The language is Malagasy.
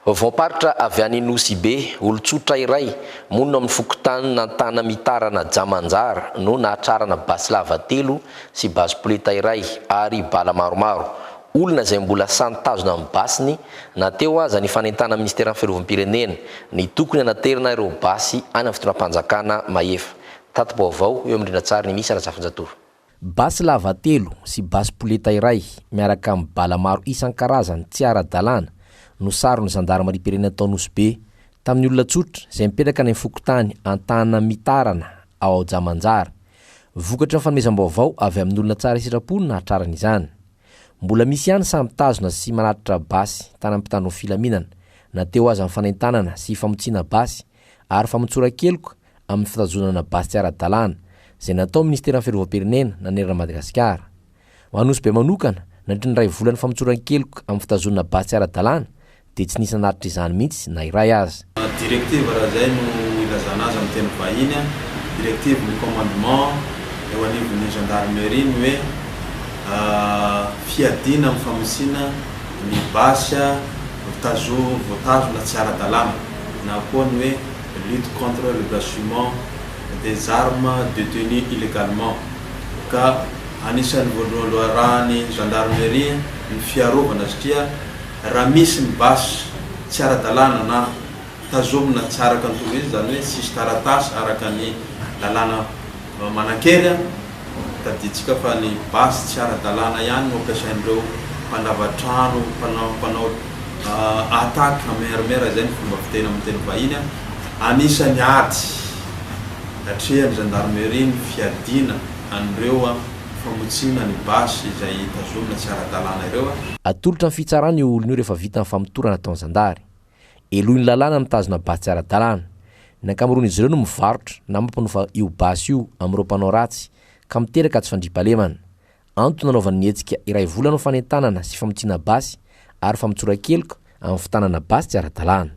Vaovaom-paritra avy any Nosy Be, olon-tsotra iray, monina ao amin'ny fokontanin'Antanamitarana Jamanjara no nahatrarana basy lava telo sy basy poleta iray ary bala maromaro. Olona izay mbola sahy nitazona ny basiny na teo aza ny fanentanan'ny Minisiteran'ny Fiarovam-pirenena ny tokony hanaterana ireo basy any amin'ny fitondram-panjakana mahefa. Tati-baovao eo amin'ny rindran-tsary ny Misa Razafinjatovo. Basy lava telo sy basy poleta iray miaraka amin'ny bala maro isan-karazany tsy ara-dalàna no saron'ny zandarimariam-pirenena tao Nosy Be tamin'ny olona tsotra izay mipetraka any amin'ny fokontany Antanamitarana ao Jamanjara. Vokatry ny fanomezam-baovao avy amin'ny olona tsara sitrapo no nahatrarana izany. Mbola misy ihany sahy mitazona sy manatitra basy tanan'ny mpitandro ny filaminana na teo aza ny fanentanana sy famotsiana basy ary famotsoran-keloka amin'ny fitazonana basy tsy ara-dalàna, izay nataon'ny Minisiteran'ny Fiarovam-pirenena nanerana an'i Madagasikara. Ho an'i Nosy Be manokana, nandritra ny iray volan'ny famotsoran-keloka amin'ny fitazonana basy tsy ara-dalàna, dia tsy nisy nanatitra izany mihitsy na iray aza. Directive raha izay no ilazana azy amin'ny teny vahiny, directive ny commandement eo anivon'ny gendarmerie ny hoe fiadiana amin'ny famotsiana ny basy voatazona tsy ara-dalàna na koa ny hoe lutte contre le blanchiment des armes detenues illegalement ka anisan'ny voalohandoharahan'ny gendarmerie ny fiarovana satria raha misy ny basy tsy ara-dalàna na tazomina tsy araka ny tokony izy izany hoe tsisy taratasy araka ny lalàna manan-kery Tadidintsika fa ny basy tsy ara-dalàna ihany no ampiasain'ireo mpandrava trano, mpanao mpanao attaque à main armée raha izay ny fomba fiteny amin'ny teny vahiny. Anisan'ny ady atrehan'ny gendarmerie ny fiadiana an'ireo famotsiana ny basy izay tazomina tsy ara-dalàna ireo. Atolotra ny fitsarana io olona io rehefa vita ny famotorana ataon'ny zandary. Helohin'ny lalàna mitazona basy tsy ara-dalàna. Ny ankamaroan'izy ireo no mivarotra na mampanofa io basy io amin'ireo mpanao ratsy ka miteraka tsy fandriampahalemana. Antony nanaovany ny hetsika iray volana ho fanentanana sy famotsiana basy ary famotsoran-keloka amin'ny fitanana basy tsy ara-dalàna.